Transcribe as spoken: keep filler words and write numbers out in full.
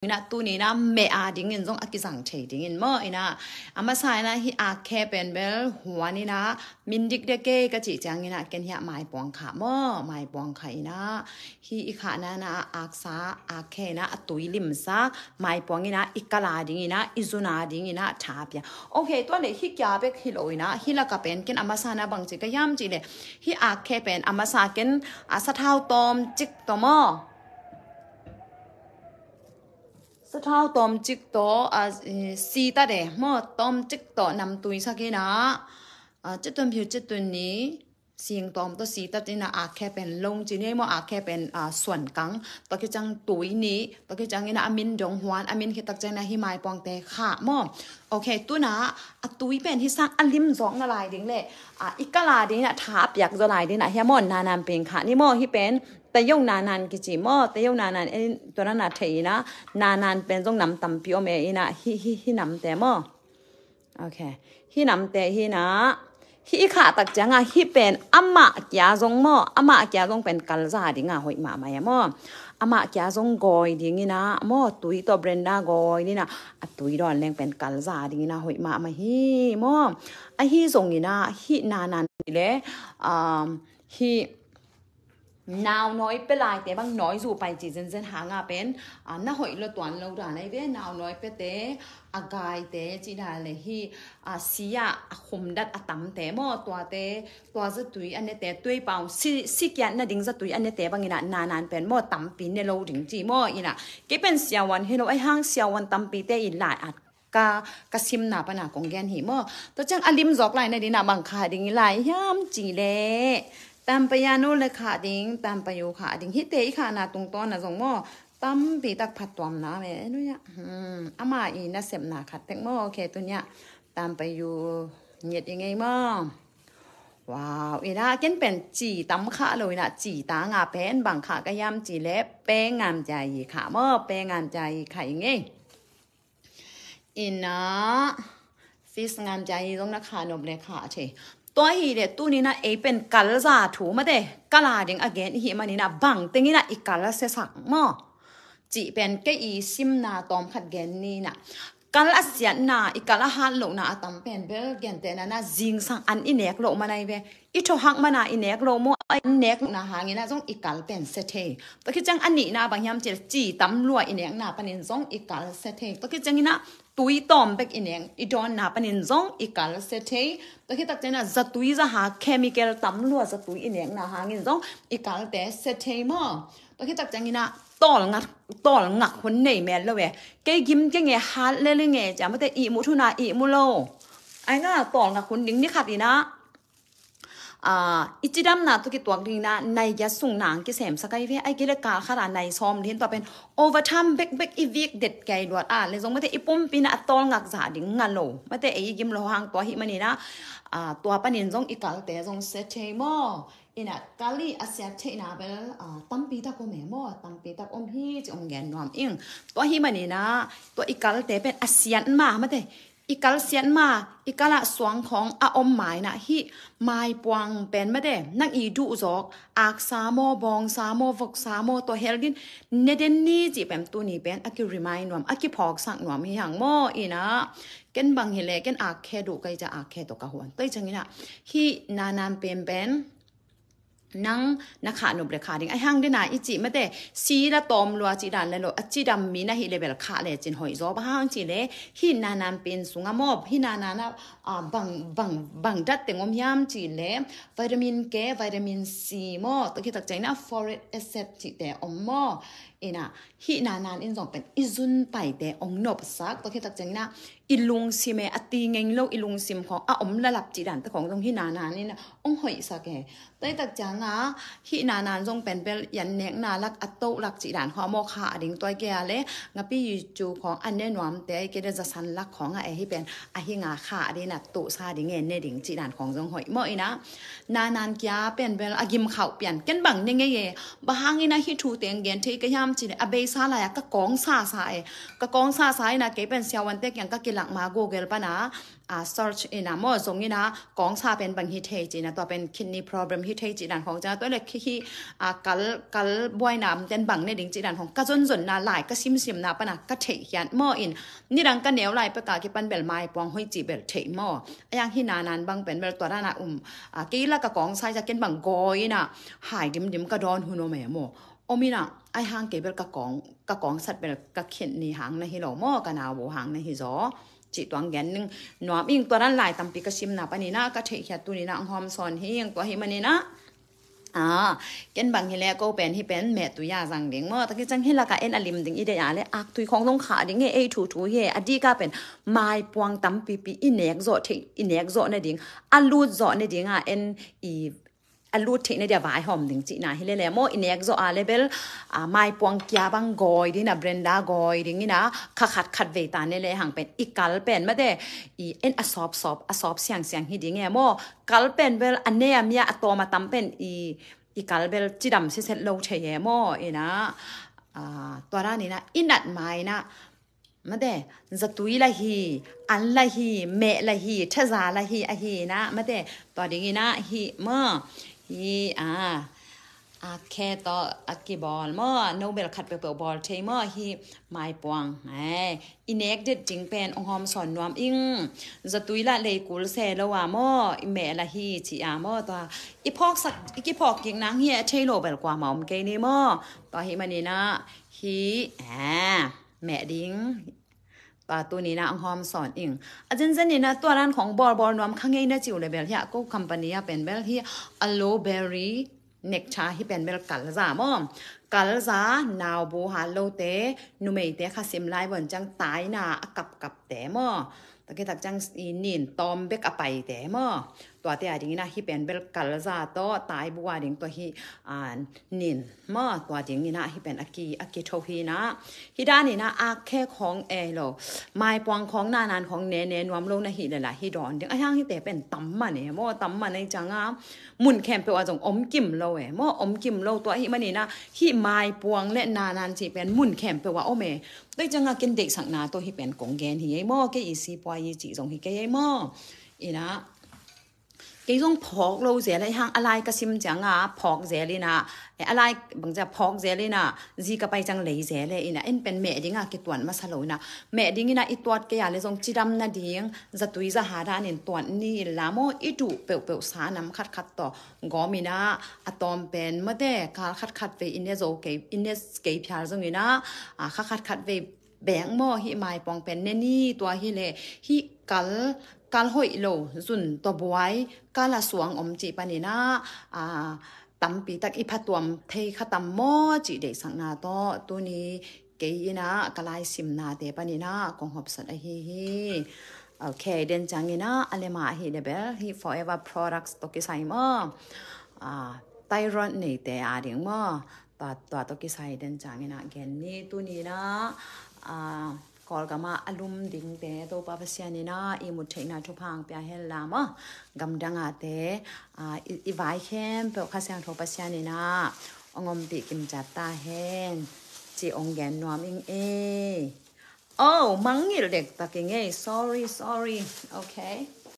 ina, tuni ina meh a dingin zong a kizang thei dingin maw ina. A masa ina hih akheh pen bel huan ina min dikdek kei ka cih ciang ina ken hih a maipuang khah maw, maipuang khah ina hih i khahna ina aksa akheh ina a tui limsak, maipuang ina i kal a ding ina i zun a ding ina tha pia. Ok, tua le hih kia bek hi lo ina hih laka pen ken a masa ina bang ci ka hiam cih le hih akheh pen a masa ken a sathau tawm cik tawh maw. Sathau tawm cik tawh a, eh, sitat e maw, tawm cik tawh namtui sak ina a, citun phiu citun ni sing tawm tawh sitat ina akheh pen long ci ni maw, akheh pen a, suan kang, tua kiciang tui ni, tua kiciang ina a min dong huan, a min khit tak ciang ina hih maipuangte khah maw. Ok, tuna a tui pen hih sang a lim zawk na lai ding le a, i kal a ding ina tha a piak zaw lai ding ina hia maw, nanan ping khah ni maw, hih pen tayong nanan kici maw, tayong nanan en tua nana thei ina, nanan pen zong nam tampi om e ina hih, hih, hih namte maw. Ok, hih namte hi ina hih i khah tak cianga hih pen amah kia zong maw, amah kia zong pen kal za dinga hoih mahmah e maw. Amah kia zong gawi ding ina maw, tui tawh Brenda gawi ding ina a tui dawn leng pen kal za ding ina hoih mahmah hi maw. Ahi zong ina hih nanan le um, hih nau nawi pia laite bang nawi zu pai ci zenzen hanga pen a, na hoih lo tuan lo dan ai ve, nau nawi piate a gaite ci dan le hih a, sia a khum dat a tamte maw, tuate tua zatui a nete, tuipau si, si kiat na ding zatui a nete bang ina nanan pen maw tampi ne lo ding ci maw ina. Kei pen siawan hi lo ai hang siawan tampite i lai at ka, ka simna pana kong gen hi maw. Tua ciang a lim zawk lai na ding ina bang khah ding i lai hiam cih le tampayanu le khah ding, tampayu khah ding, hihte i khahna tungtawn na zong maw tampi tak phattuamna me nuya. Hmm, ama i nasepna khat tek maw, ok, tunia tampayu ngiat i ngei maw. Wow, ina ken pen ci tam khah lo ina ci tanga pen bang khah ka hiam cih le pe ngam cia i khah maw, pe ngam cia i khah i ngei. Ina fish ngam cia hi zong na khah nop le khah thei. Tua hi le tuni ina ei pen kal za thu mate, kal a ding a gen i hi man ina bang teng ina i kal a sesak maw. Cih pen kei i simna tawm khat gen ni ina. Kal a siatna, i kal a hat lohna a tam pen bel gentehna ina zingsang an i nek loh man ai ve. I thohak mana i nek lo maw, a i nek lohna hang ina zong i kal pen se thei. Tua khit ciang a nihna bang hiam cih le ci tam lua i nekna panin zong i kal se thei. Tua khit ciang ina tui tawm bek i nek i dawnna panin zong i kal se thei. Tua khit tak ciang ina zatui zaha chemical tam lua zatui i nekna hangin zong i kalte se thei maw. Tua khit tak ciang ina tawlngak, tawlngak hun nei mel lo e. Kei gim kei nge hat le le nge cia mate ihmu thuna ihmu lo. Ai nga tawlngak hun ding ni khat ina a, i cidamna tawh kituak ding ina nai giat sung nang kisemsak ai ve, ai kei le kal khat a nai sawm ding tua pen overtime bekbek i vik det kei luat a le zong mate i pumpi ina a tawlngak zah ding nga lo. Mate ei i gim lo hang tua hi man ina a, tua panin zong i kalte zong se thei maw. Ina kal i a siat theihna bel a, tampi tak om e maw, tampi tak om hi ci ong gen nuam ing. Tua hi man ina tua i kalte pen a siat ma mate i kal siat ma, i kal ah suang khawng a om ma ina hih maipuang pen mate nang i duh zawk, aksa maw, bawngsa maw, voksa maw, tua hel din ne den ni cih pen tuni pen a ki remind nuam, a kiphawksak nuam hi hang maw ina. Ken bang hi le ken akheh duh kai ca akheh tawh ka huan. Tua hi ciang ina hih nanan pen pen nang na khah nop le khah ding. Ai hang dena i cih mate si la tawm lua cih dan le lo, a cidam mi na hih le bel khah le cin hoih zaw. Bang hang cih le hih nanan pen sunga maw, hih nanan a, a, bang, bang, bang dat teng om hiam cih le vitamin K, vitamin C maw, tua khit tak ciang ina folic acid cihte om maw. Ina hih nanan in zong pen i zun paite ong nopsak, tua khit tak ciang ina i lungsim e, a ti ngeng lo i lungsim khawng a om lalap cih dante khawng zong hih nanan in ong hoihsak e. Tua hi tak cianga hih nanan zong pen bel i an nekna lak a toh lak cih dan khawng a maw khah ding tua i kei a le ngapi yucu khawng a ne nuamte i kei le zasan lak khawng a e hi pen a hi nga khah ding a tohsa ding e ne ding cih dan khawng zong hoih maw ina. Nanan kia pen bel a gim khauh pian ken bang ne ngei e. Bang hang ina hih thu teng gen thei ka hiam Ci le a beisa lai-a ka kawng sasa e. Ka kawng sasa ina kei pen siavuante kiang ka kilak ma Google pana a search ina maw zong ina kawng sa pen bang hi thei ci ina tua pen kidney problem hi thei ci dan khong ciang tua le khi hi a kal kal buaina ten bang ne ding ci dan khong ka zonzonna lai ka simsimna pana ka theihkhiat maw in nidang ka neu lai peka kipan bel maipuang hoih ci bel theih maw. A yang hi nanan bang pen bel tua dana um a kei la ka kawng sa i za ken bang gawi ina hai dimdim ka dawn hun om e maw. Om ina ai hang kei bel ka kawng ka kawng sat bel ka kidney hang na hi lo maw ka nau bu hang na hi zaw. Cih tuang gen ning nuam ing tua dan lai tampi ka simna panina ka theihkhiat tunina ang hawm sawn hi ing tua hi manina. A ken bang hi le ko pen hi pen meh tui a zang ding maw taki cang hi laka en a lim ding i deih a le ak tui khong zong khah ding he ei thu thu hi he a dika pen maipuang tampipi i nek zawh theih i nek zawh na ding a lut zawh na ding a en i a lut theih na dia vaihawm ding cihna hi lele maw i nek zawh a le bel a maipuang kia bang gawi ding a brenda gawi ding ina kha khat khat vei ta ne le hang pen i kal pen mate i en a sawp sawp a sawp siang siang hi ding e maw kal pen bel a ne a mia a tawm a tam pen i i kal bel cidam siset lo thei e maw ina a tua dan ina i nat ma ina mate zatui la hi an la hi meh la hi thaza la hi a hi ina mate tua ding ina hi maw hi a a khe tawh a kibawl maw no bel khat peuhpeuh bawl thei maw hi maipuang ai i nek det ding pen ong hawm sawn nuam ing zatui la leikul se lo a maw i meh la hi ci a maw tua i phawksak i kiphawk kik nang hi a thei lo bel kuama om kei ni maw tua hi manina hi a meh ding tua tunina ang hawm sawn ing a zenzenina tua dan khong bawlbawl nuam kha ngei na ciu le bel hi a ko company a pen bel hi a low berry nectar hi pen bel kalza maw kalza naubu ha lote numeite kha sim lai bon ciang taina a kapkapte maw takitak ciang i nin tawm bek a paite maw tuate a dingina hi pen bel kalza tawh taibu a ding tua hi a nin maw tua dingina hi pen a ki a kitho hina hi danina a khe khong e lo maipuang khong nanan khong nene nuam lo na hi lela hi dawn ding a hiang hite pen tam man e maw tam man ei cianga mun khempeuh a zong om kim lo e maw om kim lo tua hi manina hi maipuang le nanan cih pen mun khempeuh a om e tua hi cianga ken deihsakna tawh hi pen kong gen hi ei maw kei i si pua i cih zong hi kei ei maw ina kei zong phawk lo zel a i hang a lai ka sim cianga phawk zel ina a lai bangcia phawk zel ina zi ka pai ciang lei zel e ina en pen meh dinga kituan masa lo ina meh ding ina i tuat kei a le zong cidam na ding zatui zaha danin tuan ni la maw i duh peuhpeuh sa nam khatkhat tawh gawm ina a tawm pen mate kal khatkhat vei i ne zo kei i ne kei phial zong ina a kha khatkhat vei beng maw hi maipuang pen ne ni tua hi le hi kal kal hoih lo zun tua buai kal a suang om cih panina a tampi tak i phatuam thei kha tam maw cih deihsakna tawh tuni kei ina ka lai simnate panina kong hopsat ahi hi. Ok den ciangina a lema ahi le bel hi forever products tawh kisai maw a thyroid neite a ding maw tua tua tawh kisai den ciangina gen ni tunina a Kawlgama a lum dingte Topa Pasian ina i mut theihna thupha ang pia hen la maw gamdangate i vai khempeuh Kha Siangtho Pasian ina ong ompih kimciat ta hen ci ong gen nuam ing e. Oh mangngilh dektak ing e sorry sorry. Ok.